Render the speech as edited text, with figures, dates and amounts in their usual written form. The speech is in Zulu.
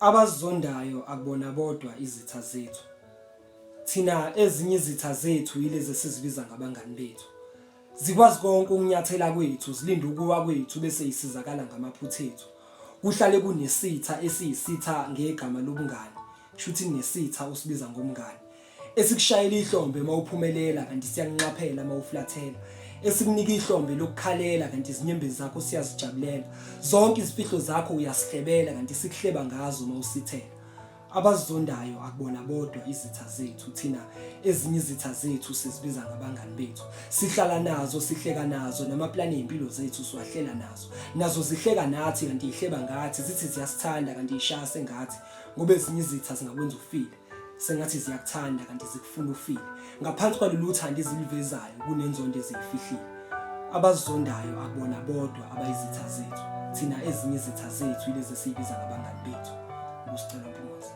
Abasizondayo akubona bodwa izitha zethu. Thina ezinye izitha zethu yilezi esizibiza ngabangani bethu. Zikwazi konke ukunyathela kwethu, zilinde ukuwa kwethu bese isizakala ngamaphutha ethu. Kuhlale kunesitha esiyisitha ngegama lobungani, shuthi kunesitha osibiza ngomngani. Esikushayela ihlombe uma uphumelela kanti siyakunxaphela uma uflathela. Esikunika ihlombe lokukhalela kanti izinyembezi zakho siyazijabulela. Zonke izimfihlo zakho uyasihlebela kanti sikuhleba ngazo uma usithela. Abazondayo akubona bodwa izitha zethu thina ezinye izitha zethu sizibiza ngabangani bethu. Sihlala nazo sihleka nazo namaplani empilo zethu siwahlela nazo. Nazo zihleka nathi kanti ihleba ngathi zithi ziyasithanda kanti ishaya sengathi ngoba ezinye izitha zingakwenza ufile. Sengathi ziyakuthanda kanti zikufuna ufile. Ngaphansi kwalolu thando ezilivezayo kunenzondo eziyifihlile. Abazondayo akubona bodwa abayizitha zethu. Thina ezinye izitha zethu ilezi esiyibiza ngabangani bethu. Kusicela Mpungose.